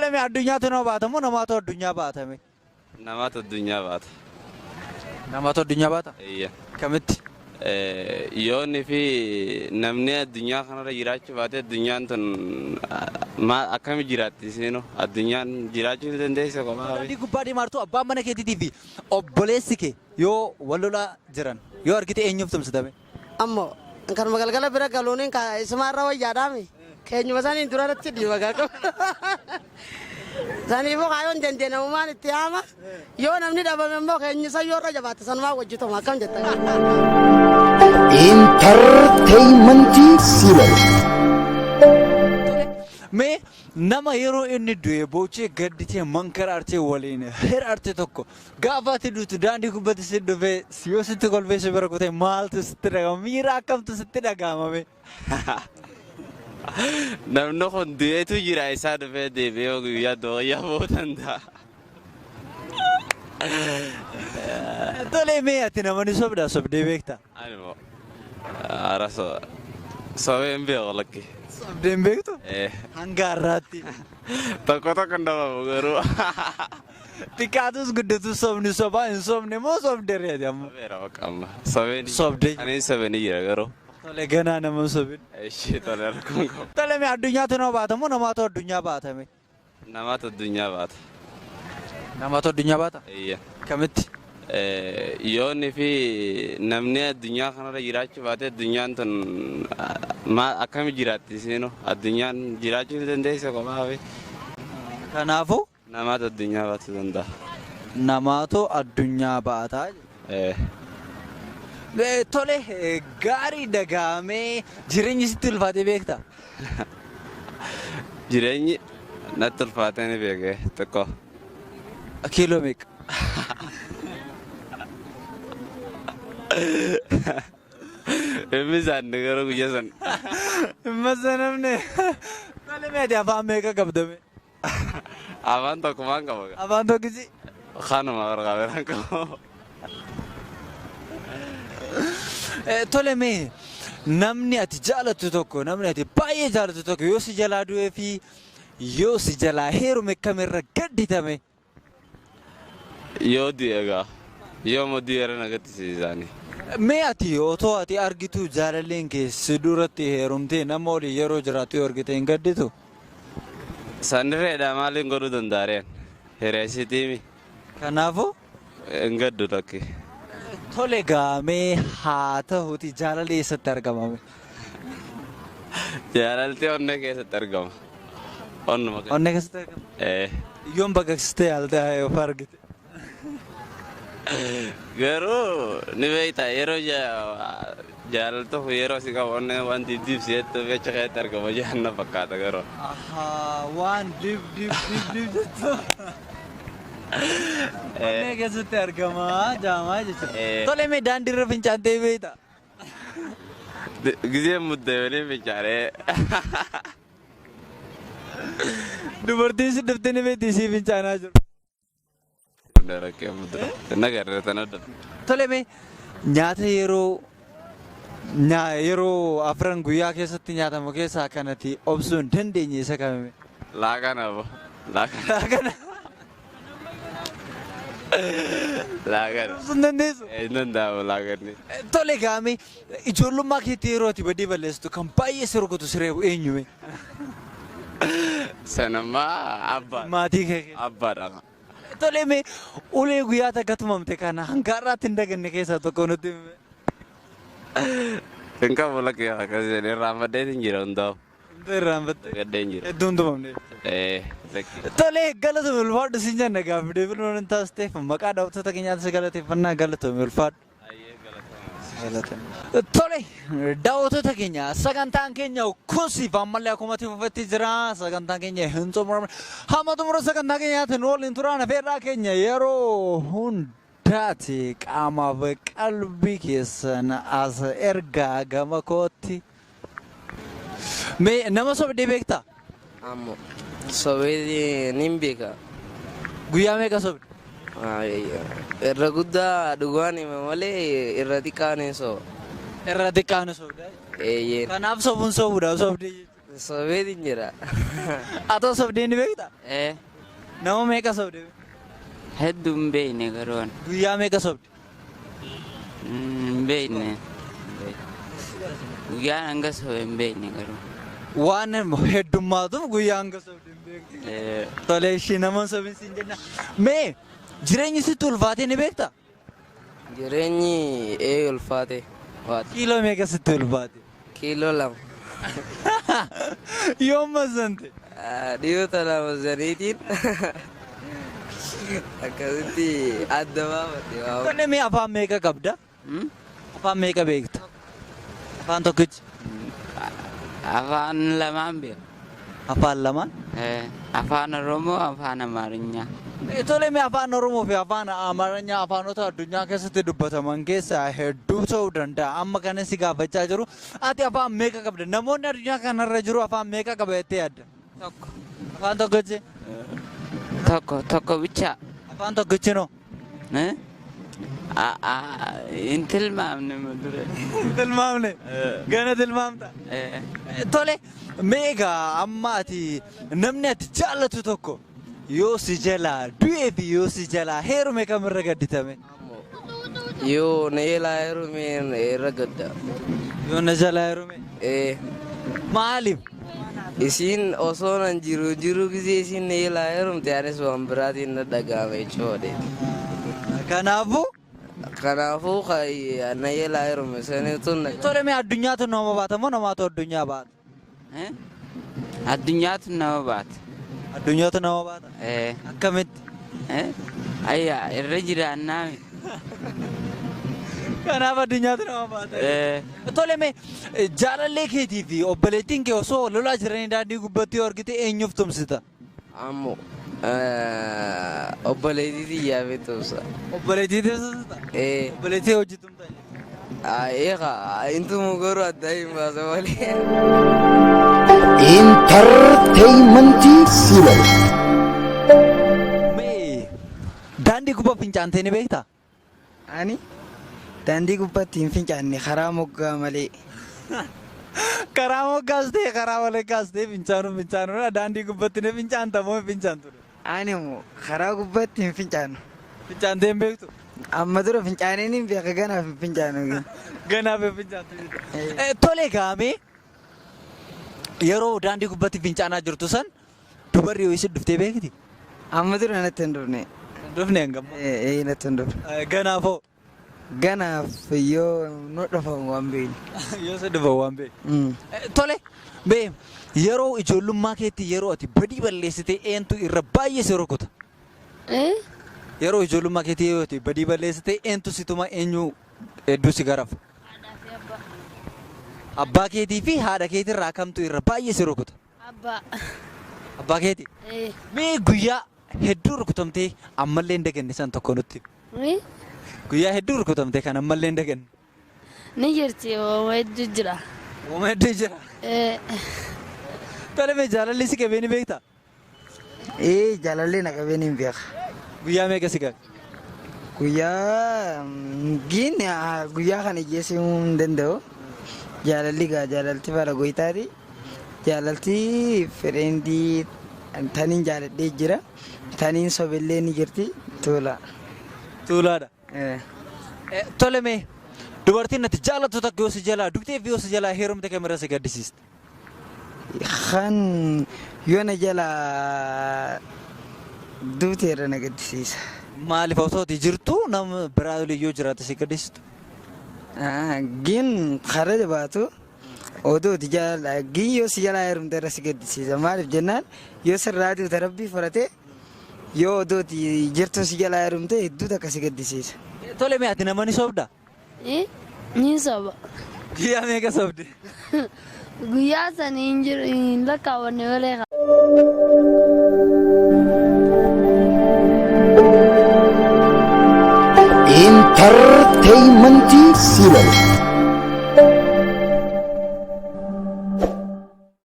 Tole mee addunyaatu nama baata moo namaatu addunyaa baata mee? Namaatu addunyaa baata. Namaatu addunyaa baata? Eeyya. Kamitti? Yoonni fi namni addunyaa kanarra jiraachuu baate addunyaan tun maal akkami jiraatti isiinu addunyaan jiraachuu ni dandeessa kophaa fi. Daandii gubbaa deemaa jirtu abbaan mana keetiitii fi obboleessi kee yoo wal lolaa jiran yoo argite eenyuuf tumsita mee? Ammo kanuma galgala bira galuuniin ka isumaarra wayyaadhaami. Keenyuma saniin dura irratti dhiiba gaa qaba. Saniifuu kaayoo hin dandeenye namumaan itti yaama. Yoo namni dhabame immoo keenyi san yoo irra jabaatte sanumaan wajji tuma akkam jetta. Intarteeymentii Siilar. Mee nama yeroo inni du'e boochee gadditee mankaraartee waliin hiraarte tokko Gaafa ati duutu daandii gubbatti si dhufee yoo sitti kolfee si bira kutee maaltu sitti dhaga'ama? Miira akkamtu sitti dhaga'ama mee? Namni kun du'eetu jira isaa dhufee deebi'ee guyyaa du'ayyaa ba'uu danda'a. Tolee mee ati nama ni sobdaa sobdee beektaa? Ani moo ara sobee hin beeku lakki. Sobdee hin beektu? Eh. Hanga har'aatti. Tokko tokko hin dhabamu garuu. Xiqqaatus guddatus sobni sobaa hin sobne moo sobde reeti amma? Sobeera bakka amma. Sobee ni Sobdee. Ani hin sobe ni jira garuu. Tole ganaa nama hin sobin. Ishee tole rakkoon qabu. Tole mee addunyaatu nama baata moo namaatu addunyaa baata mee? Namaatu addunyaa baata. Namaatu addunyaa baata? Eeyya. Kamitti? Yoonni fi namni addunyaa kanarra jiraachuu baate addunyaan tun maal akkami jiraatti isiinu addunyaan jiraachuu ni dandeessa kophaa fi. Kanaafuu Namaatu addunyaa baachuu danda'a. Namaatu addunyaa baata. Eh. Tole gaarii dagaamee jireenyi sitti ulfaatee beektaa? Jireenyi natti ulfaatee ni beeke xiqqoo. Kiiloo meeqa? Hin misaanne garuu guyyaa san. Hin masanamne. Tole mee ati afaan meeqa qabda mee? Afaan tokkumaan qaba. Afaan tokkichi. Kanuma barqaabeeraan qabu. Tole mee namni ati jaalattu tokko namni ati baay'ee jaalattu tokko yoo si jalaa du'ee fi yoo si jalaa heerume kamirra gadditame. Yoo du'e egaa yooma du'eera na gaddisiisaani. Mee ati otoo ati argituu jaalalleen kee si duratti heerumtee nama waliin yeroo jiraattu yoo argite hin gadditu? San hireedha maaliin godhuu danda'a reen? Hiree isiitiimi. Kanaafuu. Hin gaddu lakki. Tole gaa mee haa tahuuti jaalalli eessatti argama mee? Jaalalti onnee keessatti argama. Onnuma keessa. Onnee keessatti argama? Ee. Yoom baqaqsitee yaalte of argite? Garuu ni beekta yeroo jaalalti kun yeroo si qabu onneen waan dib dib si jettu achi keessatti argama jedhan na fakkaata garuu. Ahaa waan dib dib dib dib jettu. Onnee keessatti argama jaamaa jechuudha. Tole mee daandii irra fincaantee beektaa? Gizeen muddamanii fincaanee. Dubartiin si dhuftee ni beekti isii fincaanaa jiru. Rakkee muddura. Nagarra tana dhufe. Tole mee nyaata yeroo nyaa yeroo afran guyyaa keessatti nyaatamu keessaa kanati obsuu hin dandeenye isa kamime? Laaqana bo. Laaqana. Laaqana. Laaqana. Obsuu hin dandeessu? Hin danda'amu laaqanni. Tole gaamee ijoollummaa keetti yeroo ati badii balleessitu kan baay'ee si rukutu si reebu eenyu mee? Sanammaa abbaa. Maatii kee keessa. Abbaadha. Tole mee ulee guyyaa takka tumamte kana hanga har'aatti hin daganne keessaa tokko nutti himi. Hin qabu lakki akkas jedhee irraanfadheetiin jira hundaa'u. Hunda irraanfatte. Dagadheen jira. Hedduun tumamne. Ee lakki. Tole galatoomi ulfaadhu siin jenna gaaffii deebii nuun hin taasisteef maqaa daawwattoota keenyaatti si galateeffannaa galatoomi ulfaadhu. Tole daawwattoota keenya sagantaan keenya kun siif ammallee akkuma itti fufetti jira. Sagantaan keenya hin xumuramne. Hamma xumura sagantaa keenyaatti nu waliin turaan afeerraa keenya yeroo hundaati qaamaaf qalbii keessan as ergaa gama kootti. Mee nama sobdee beektaa? Ammo sobee nin beeka. Guyyaa meeqa sobde? Irra guddaa dhugaan hima malee irra xiqqaan hin soba. Irra xiqqaan sobda. Eeyyeen. Kanaaf sobuun sobuudha sobdee jechuudha. Sobeetiin jira. Atoo sobdee ni beektaa? Ee. Nama meeqa sobde? Hedduu hin beekne garuu ani. Guyyaa meeqa sobde? Hin beekne. Guyyaan hanga sobe hin beekne garuu. Waan heddummaatuuf guyyaa hanga sobde hin beektu. Ee. Tole ishii nama hin sobin siin jenna. Mee jireenyi sitti ulfaatee ni beektaa? Jireenyi ee ulfaate. Waati. Kiiloo meeqa sitti ulfaate? Kiiloo 2. Yoom mazzante? Dhiirota lama saniitiin akkasitti adda baafadhe waa. Tole mee afaan meeqa qabda? Afaan meeqa beekta? Afaan tokkicha. Afaan lamaan beeka. Afaan lamaan? Afaan Oromoo, afaan Amaarinyaa. Tole mee afaan Oromoo fi afaan Amaarinyaa afaanota addunyaa keessatti dubbataman keessaa hedduu ta'uu danda'a. Amma kana si gaafachaa jiru. Ati afaan meeqa qabda? Namoonni addunyaa kanarra jiru afaan meeqa qaba jettee yaadda? Tokko. Afaan tokkichi? Tokko tokko bichaa. Afaan tokkichi noo? Hin tilmaamne dure. Hin tilmaamne. Gana tilmaamta. Tole mee egaa amma ati namni ati jaallatu tokko yoo si jalaa du'ee fi yoo si jalaa heerume kamirra gadditame? Yoo na jalaa heerume irra gadda. Yoo na jalaa heerume? Ee. Maaliif? Isiin osoo nan jiru jiru gisee isiin na jalaa heerumte anis waan biraatiin na dhaga'ama jechuudha. Kanaafuu? Kanaafuu na jalaa heerume sanitu na. Tole mee addunyaatu nama baata moo namaatu addunyaa baata? Addunyaatu nama baata. Addunyaatu nama baata? Ee. Akkamitti? Ayyaa irra jiraannaa. Kanaaf addunyaatu nama baata. Tole mee jaalallee keetii fi obboleettiin kee osoo lolaa jiranii daandii gubbatti yoo argite eenyuuf tumsita? Ammoo obboleettii tiyyaaf tumsa. Obboleettii tumsita? Ee. Obboleettii hojii tumta? Eegaa intumu garuu adda hin baasa malee. Intarteeymentii Siilal. Mee daandii gubbaa fincaantee ni beektaa? Ani daandii gubbaatti hin fincaanne karaa moggaa malee. Karaa moggaas ta'e karaa walakkaas ta'e fincaanuun fincaanuudha. Daandii gubbatti ni fincaanta moo hin fincaantu? Ani immoo karaa gubbaatti hin fincaanu. Fincaantee hin beektu? Amma dura fincaaneen hin beeka ganaaf hin fincaanu. Ganaaf hin fincaantu. Tole gaamee yeroo daandii gubbaatti fincaanaa jirtu san dubarri yoo isin dhuftee beekti? Amma dura natti hin dhufne. Hin dhufne hangam? Ee natti hin dhufne. Ganaafoo? Ganaaf yoo nu dhufamu waan beeknu. Yoo si dhufamu waan beeknu. Tole mee yeroo ijoollummaa keetti yeroo ati badii balleessite eentu irra baay'ee si rukuta? Yeroo ijoollummaa keetti yeroo ati badii balleessite eentu si tuma eenyu hedduu si garafa? Abbaa keetii fi haadha keetirraa kamtu irra baay'ee si rukuta? Abbaa. Abbaa keeti? Ee. Mee guyyaa hedduu rukutamtee ammallee hin daganne san tokko nutti himi. Guyyaa hedduu rukutamtee kan ammallee hin daganne. Ni jirti uuma hedduu jira. Uuma hedduu jira. Ee. Tole mee jaalalli si qabee ni beektaa? Ee jaalalli na qabee ni beeka. Guyyaa meeqa si qabe? Guyyaa giin guyyaa kana ijjeesuu hin danda'u. Jaalalli gaa jaalalti fara goytaati. Jaalalti fireendii taniin jaaladhee jira. Taniin sobellee ni jirti. Tuulaa. Tuulaadha. Tole mee dubartiin ati jaalattu takka yoo si jalaa duutee fi yoo si jalaa heerumte kamirra si gaddisiiste? Kan yoo na jalaa duute irra na gaddisiisa. Maaliif osoo ati jirtu nama biraa waliin yoo jiraate si gaddisiistu? Gin karaa jabaatu oduu ati jaalala gin yoo si jalaa heerumte irra si gaddisiisa. Maaliif jennaan yoo sirraa duute rabbii fudhate yoo oduu ati jirtu si jalaa heerumte hedduu takka si gaddisiisa. Tole mee ati nama ni sobda? Ni soba. Guyyaa meeqa sobde? Guyyaa sani hin jiru hin lakkaawwanne malee. Intarteeymentii Siilal.